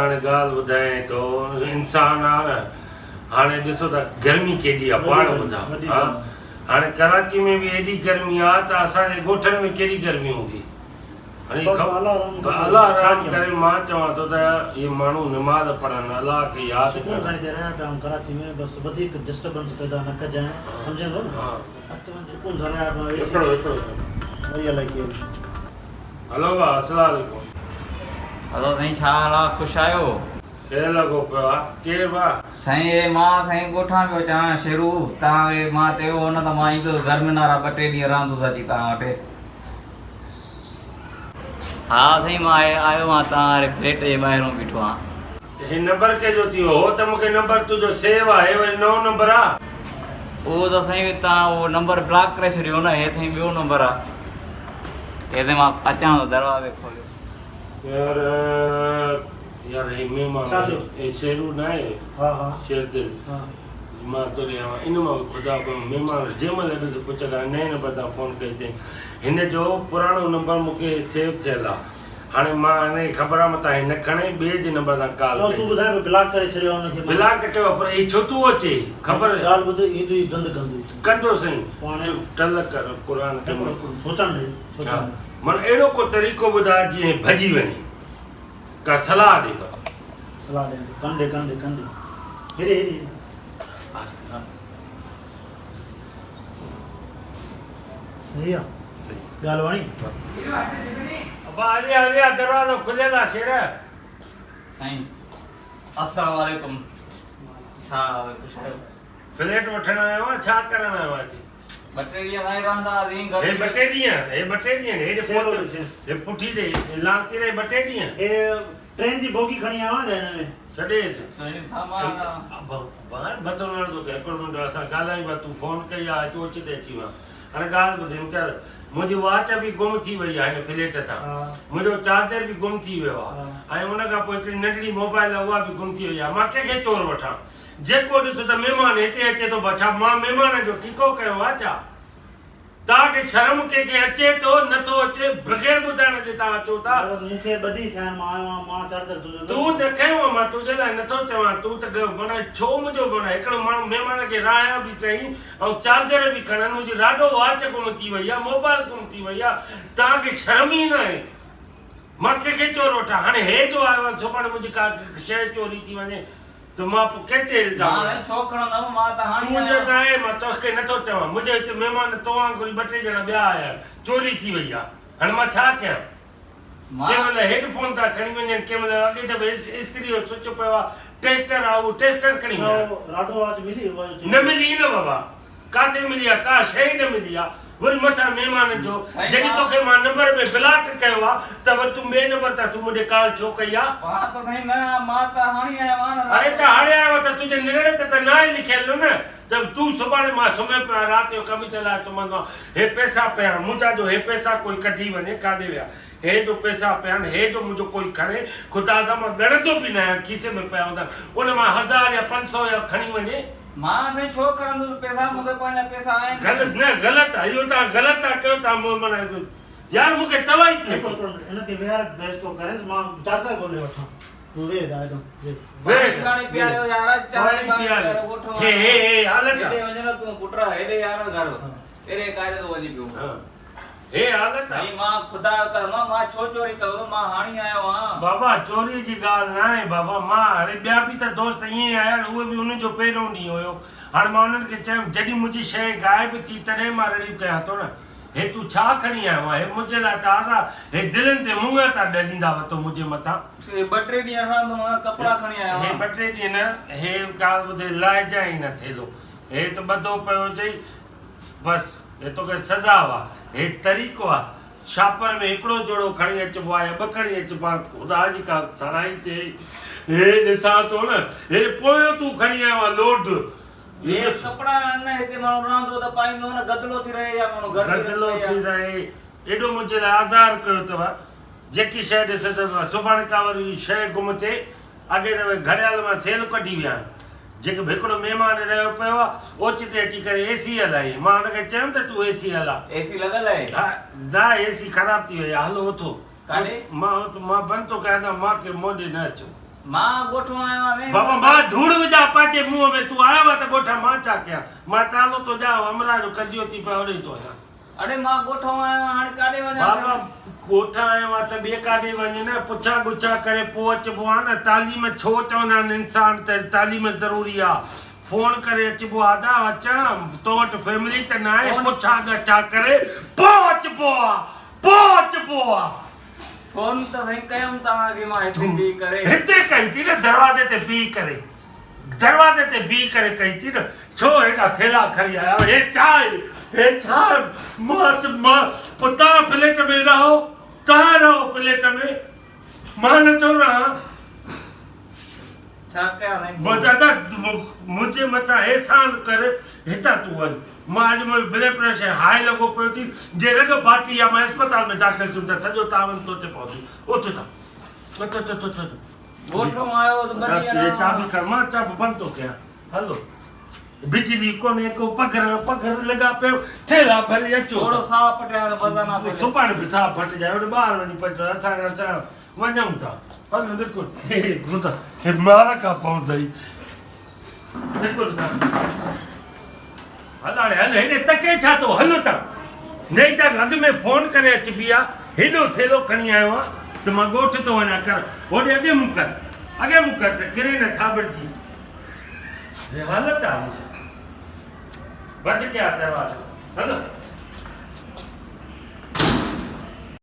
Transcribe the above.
هاڻي ڳالهه ٻڌايان ٿو انسان آ نه هاڻي ڏسو ته گرمي ڪيڏي آ پاڻ ٻڌا ها هاڻي ڪراچي ۾ به ايڏي گرمي آ ته اسان جي ڳوٺن ۾ ڪيڏي گرمي هوندي هاڻي الله رحم ڪري مان چوان ٿو ته اهي ماڻهو نماز پڙهن الله کي ياد سڪون ڪن سان هتي رهيا پيا آهيون ڪراچي ۾ بس وڌيڪ ڊسٽربنس پيدا نه ڪجانء سمجهين ٿو نه اچ وڃ سڪون سان رهيا پيا آهيون اي سي هڪڙو هڪڙو وري الائي ڪير. هلو ڀاء اسلام عليڪم. هلو سائين ڇا حال آ خوش آهيو. خير لڳو پيو آ ڪير ڀاء. سائين اي مان سائين ڳوٺان پيو اچان شيرو تان کي مان چيو هو نه ته مان ايندس گرمين وارا ٻه ٽي ڏينهن رهندس اچي تان وٽ. ها سائين مان اي آيو آهيان تان واري فليٽ جي ٻاهرون بيٺو آهيان. هي نمبر ڪنهن جو ٿي ويو هو ته مونکي نمبر تنهنجو سيو آ هي وري نئون نمبر آ. اهو ته سائين تان اهو نمبر بلاڪ ڪري ڇڏيو هو نه هي سائين ٻيو نمبر آ هي سائين مان اچان ٿو دروازي کوليو. يار يار هي مهمان ڇا ٿيو؟ هي شيرو ناهي ها ها شيردل ها مان تو ڏي آيو ان مان به خدا ڪو مهمان جنهن مهل ڏس پڇ ڪران نئين نمبر تان فون ڪئي اٿئي هن جو پراڻو نمبر مونکي سيو ٿيل آ هاڻي مان هن کي خبر آ متان هي نه کڻي ٻئي جي نمبر تان ڪال ڪئي. تون ٻڌائين پيو بلاڪ ڪري ڇڏيو آ ان کي مان. بلاڪ ڪيو آ پر هي ڇو ٿو اچي خبر. ڳالهه ٻڌ ايندو ئي گند ڪندو. ڪندو سائين پاڻ ٽل ڪر قرآن کي هڪڙو سوچڻ ڏي سوچڻ ڏي. من اهڙو ڪو طريقو ٻڌاء جيئن هي ڀڄي وڃي ڪا صلاح ڏي بس. صلاح ڏيان ٿو ڪن ڏي ڪن ڏي ڪن ڏي هيڏي هيڏي هيڏي. آهستي ها. صحيح آ صحيح ڳالهه وڻي. ابا هلي آ هلي آ دروازو کليل آ شير. سائين السلام عليڪم ڇا حال آ خوش آهيو. فليٽ وٺڻ آيو آ ڇا ڪرڻ آيو آ هتي. ٻه ٽي ڏينهن سائين رهندا هئاسين گهر. هي ٻه ٽي ڏينهن هي ٻه ٽي ڏينهن هيڏي پهچ هي پٺي ڏي لعنتي رهي ٻه ٽي ڏينهن. هي ٽرين جي بوگي کڻي آيو آ ڇا هن ۾. ڇڏيس. سائين سامان. ڀاء ڀتو نه هڻندو ڪر هڪڙو منٽ اسان ڳالهايون پيا تون فون ڪئي آ اچ اوچتي اچي ويو آهيان هاڻي ڳالهه ٻڌ امتياز منهنجي واچ به گم ٿي وئي آ هن فليٽ تان منهنجو چارجر به گم ٿي ويو آ ۽ ان کان پوء هڪڙي ننڍڙي موبائل آ اها به گم ٿي وئي آ مان ڪنهن کي چور وٺان جيڪو ڏس ته مهمان هتي اچي ٿو ڇا مان مهمانن جو ٺيڪو ڪيو آ ڇا توهان کي شرم ڪنهن کي اچي ٿو نه ٿو اچي بغير ٻڌائڻ جي توهان اچو ٿا. بس مون کي ٻه ڏينهن ٿيا آهن مان آيو آهيان مان چارجر تنهنجو نه. تون نه کنيو آهي مان تنهنجي لاء نه ٿو چوان تون ته معنيٰ ڇو منهنجو معنيٰ هڪڙو ماڻهو مهمان کي راهيان به سهي ۽ چارجر به کڻن منهنجي راڊو واچ گم ٿي وئي آهي موبائل گم ٿي وئي آهي توهان کي شرم ئي ناهي مان ڪنهن کي چور وٺان هاڻي هي جو آيو آهي سڀاڻي منهنجي ڪا شيء چوري ٿي وڃي ته مان پوء ڪنهن تي الزام مان هڻان؟ ڇو کڻندم، مان ته هاڻي تون آيو چيو آهيان. ته آهي، مان توکي نه ٿو چوان. منهنجي هتي مهمان تو وانگر ئي ٻه ٽي ڄڻا ٻيا آيا آهن. چوري ٿي وئي آهي. هاڻي مان ڇا ڪيان؟ ڪنهن مهل هيڊ فون ٿا کڻي وڃن، ڪنهن مهل اڳي دفعي استري جو سوئچ پيو آهي، ٽيسٽر آهي، اهو ٽيسٽر کڻي ويا آهن. راڊو واچ ملي؟ اها جو چئين نه ملي نه بابا. ڪاٿي ملي آ ڪا شيء ئي نه ملي آ وري مٿان مهمانن جو جڏهن توکي مان نمبر ۾ بلاڪ ڪيو آ ته وري تون ٻئي نمبر تان تون مون ڏي ڪال ڇو ڪئي آ. مان ته سائين نه مان ته هاڻي آيو آهيان نه اڙي ته هاڻي آيو آ ته تنهنجي نرڙ تي ته ناهي لکيل نه ته تون سڀاڻي مان سمهي پيو آهيان رات جو قميص لاهي سمهندو آهيان هي پئسا پيا آهن منهنجا جو هي پئسا ڪوئي ڪڍي وڃي ڪاڏي ويا هي جو پئسا پيا آهن هي جو منهنجو ڪوئي کڻي خدا سان مان ڳڻندو به نه آهيان کيسي ۾ پيا هوندا آهن ان مان هزار يا پنج سئو يا کڻي وڃي. مان سائين ڇو کڻندس پئسا مون کي پنهنجا پئسا آهن. غلط نه غلط آ اهو توهان غلط ٿا ڪيو توهان مون معنيٰ يار مون کي توائي ٿي اچي. هڪ منٽ هن کي ويهار بحث ٿو ڪريس مان چارجر ڳولي وٺان تون ويهه ته هيڏانهن ويهه. ويهه پاڻي پياريو يار چانهه پاڻي پياريو ڳوٺ هي هي هي حالت آ. هيڏي وڃ نه تون پٽ هيڏي آ نه گهر ايڏي ڪاڏي ٿو وڃي پيو. هي حالت آ. سائين مان خدا جو قسم آ مان ڇو چوري ڪندس مان هاڻي آيو آهيان. بابا چوري جي ڳالهه ناهي بابا مان هاڻي ٻيا به ته دوست ائين ئي آيا آهن اهي به انهن جو پهريون ڏينهن هيو هاڻي مان انهن کي چيم جڏهن منهنجي شيء غائب ٿي تڏهن مان رڙيون ڪيان ٿو نه هي تون ڇا کڻي آيو آهين هي منهنجي لاء ته آزا هي دلين تي مڱ ٿا ڏليندا وتو منهنجي مٿان. هي ٻه ٽي ڏينهن رهندم ڪپڙا کڻي آيو هي آهيان. ٻه ٽي ڏينهن نه هي ڳالهه ٻڌي لائجانء ئي نه ٿيلهو هي ته ٻڌو پيو هجئي بس هي توکي سزا وا هي طريقو آ شاپر ۾ هڪڙو جوڙو کڻي اچبو آ يا ٻه کڻي اچبا آ خدا جي ڪا سڻائي ٿئي هي ڏسان ٿو نه هي پويون تون کڻي آيو آ لوڊ هي ڪپڙا آهن نه هتي ماڻهو رهندو ته پائيندو نه گدلو ٿي رهي يا ماڻهو گهر گدلو ٿي رهي ايڏو منهنجي لاء آزار ڪيو اٿو جيڪي شيء ڏس ته سڀاڻي ڪا وري شيء گم ٿئي اڳي ته گهڙيال مان سيل ڪڍي ويا آهن. جيڪي به هڪڙو مهمان رهيو پيو آ، اوچتي اچي ڪري اي سي هلائي. مان هن کي چيم ته تون اي سي هلاء. اي سي لڳل آهي؟ ها، نه اي سي خراب ٿي وئي آ، هلو اٿو. ڪاڏي؟ مان مان بند ٿو ڪيان ته مان کي مون ڏي نه اچو. مان ڳوٺ مان آيو آهيان. بابا مان ڌوڙ وجهان پنهنجي منهن ۾ تون آيو آهين ته ڳوٺ مان ڇا ڪيان مان تالو ٿو ڏيان همراهه جو قضيو ٿي پيو هوڏي ٿو وڃان. اڙي مان ڳوٺ مان آيو آهيان هاڻي ڪاڏي وڃان بابا ڳوٺ آيو آهين ته ٻئي ڪاڏي وڃ نه پڇا ڳڇا ڪري پوء اچبو آهي نه تعليم ڇو چوندا آهن انسان ته تعليم ضروري آهي فون ڪري اچبو آ ادا اچان تو وٽ فيملي ته ناهي پڇا ڳڇا ڪري پوء اچبو آ پوء اچبو آ. فون ته سائين ڪيم توهان کي مان هتي بيهي ڪري. هتي ڪئي ٿي نه دروازي تي بيهي ڪري دروازي تي بيهي ڪري ڪئي ٿي نه ڇو هيڏا ٿيلها کڻي آيا آهيو هي ڇا آهي هي ڇا آهي مان ته مان پوء توهان فليٽ ۾ رهو توهان رهو فليٽ ۾ مان نه ٿو رهان. ڇا ڪيان سائين. دادا منهنجي مٿان احسان ڪر هتان تون وڃ مان اڄ منهنجو بلڊ پريشر هاء لڳو پيو ٿي جي رڳ ڦاٽي يا مان اسپتال ۾ داخل ٿيم ته سڄو تعاون تو تي پوندو اٿ هتان اٿ اٿ اٿ اٿ ڳوٺ مان آيو هوس ٻه ڏينهن رهڻو چاٻي کڻ مان چاٻي بند ٿو ڪيان هلو بجلي ڪونهي ڪو پگهر پگهر لڳا پيو ٿيلها ڀري اچو ٿورو ساهه پٽيان ته وزن آ سڀاڻي به ساهه پٽجانء هوڏي ٻاهر وڃي پچ اسان اسان وڃون ٿا هل نڪر هي خدا هي مار کان پوندئي نڪر هل هاڻي هل هيڏي تڪي ڇا ٿو هل اتان نئي ته اڳ ۾ فون ڪري اچبي آ هيڏو ٿيلهو کڻي آيو آ ته مان ڳوٺ ٿو وڃان ڪر هوڏي اڳي مون ڪر اڳي مون ڪر ته ڪري نه ٿاٻڙجي هي حالت آ منهنجي بند ڪيا دروازو هل.